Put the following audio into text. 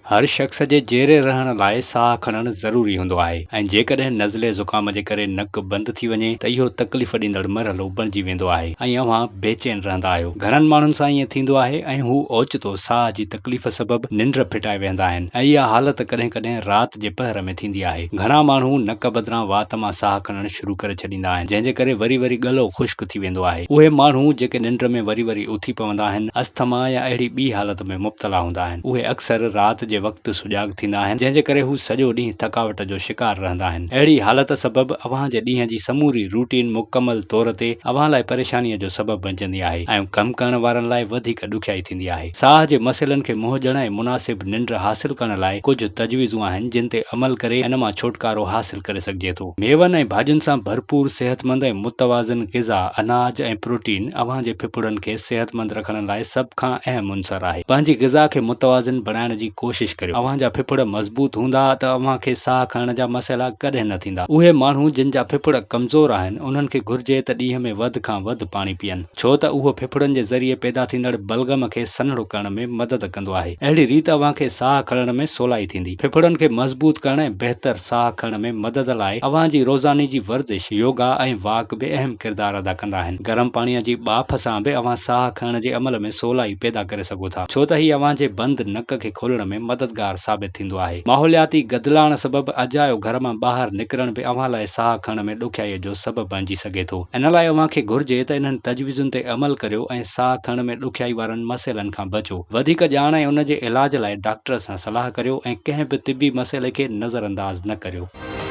هر شخص جي جيئري رهڻ لاء ساهه کڻڻ ضروري هوندو آهي ۽ جيڪڏهن نزلي زڪام جي ڪري نڪ بند ٿي وڃي ته اهو تڪليف ڏيندڙ مرحلو بڻجي ويندو آهي ۽ اوهان بيچين رهندا آهيو. گهڻن ماڻهن سان ائين ٿيندو آهي ۽ هو اوچتو ساهه جي تڪليف سبب ننڊ ڦٽائي ويهندا آهن ۽ اها حالت ڪڏهن ڪڏهن رات جي پهر ۾ ٿيندي آهي. گهڻا ماڻهو نڪ بدران وات مان ساهه کڻڻ شروع ڪري ڇڏيندا آهن جنهن جي ڪري وري وري ڳلو خشڪ ٿي ويندو آهي. اهي ماڻهو جيڪي ننڊ ۾ وري وري اٿي پوندا آهن اسٿما يا اهڙي ٻي حالت ۾ مبتلا هوندا آهن. اهي اڪثر رات جي وقت سجاڳ ٿيندا آهن، جنهن جي ڪري هو سڄو ڏينهن ٿڪاوٽ جو شڪار رهندا آهن. اهڙي حالت سبب اوهان جي ڏينهن جي سموري روٽين مڪمل طور تي اوهان لاء پريشانيء جو سبب بنجندي آهي ۽ ڪم ڪرڻ وارن لاء وڌيڪ ڏکيائي ٿيندي آهي. ساهه جي مسئلن کي منهن ڏيڻ ۽ مناسب ننڊ حاصل ڪرڻ لاء ڪجهه تجويزون آهن، جن تي عمل ڪري ان مان ڇوٽڪارو حاصل ڪري سگهجي ٿو. ميون ۽ ڀاڄين سان ڀرپور صحتمند ۽ متوازن غذا، اناج ۽ پروٽين اوهان جي ڦڦڙن کي صحتمند رکڻ لاء سڀ کان اهم عنصر آهي. پنهنجي غذا کي متوازن بڻائڻ جي ڪوشش ڪريو. اوهان جا ڦڦڙ مضبوط هوندا ته اوهان کي ساهه کڻڻ جا مسئلا ڪڏهن نه ٿيندا. اهي ماڻهو جن جا ڦڦڙ ڪمزور آهن انهن کي گهرجي ته ڏينهن ۾ وڌ کان وڌ پاڻي پيئن ڇو ته اهو ڦڦڙن جي ذريعي پيدا ٿيندڙ بلغم کي سنهڙو ڪرڻ ۾ مدد ڪندو آهي. اهڙي ريت اوهان کي ساهه کڻڻ ۾ سولائي ٿيندي. ڦڦڙن کي مضبوط ڪرڻ ۽ بهتر ساهه کڻڻ ۾ مدد لاء اوهان جي روزاني جي ورزش، يوگا ۽ واڪ به اهم ڪردار ادا ڪندا آهن. گرم پاڻيء جي ٻاڦ سان به اوهان ساهه کڻڻ جي عمل ۾ سولائي پيدا ڪري سگهو ٿا، ڇو ته هي اوهان جي بند نڪ کي کولڻ ۾ مددگار ثابت ٿيندو آهي. ماحولياتي گدلاڻ سبب اجايو گهر مان ٻاهر نڪرڻ به اوهان لاء ساهه کڻڻ ۾ ڏکيائيء جو سبب بڻجي سگهي ٿو. ان لاء اوهان کي گهرجي ته انهن تجويزن تي عمل ڪريو ۽ ساهه کڻڻ ۾ ڏکيائي وارن مسئلن کان بچو. وڌيڪ ڄاڻ ۽ ان جي علاج لاء ڊاڪٽر سان صلاح ڪريو ۽ ڪنهن به طبي مسئلي کي نظرانداز نه ڪريو.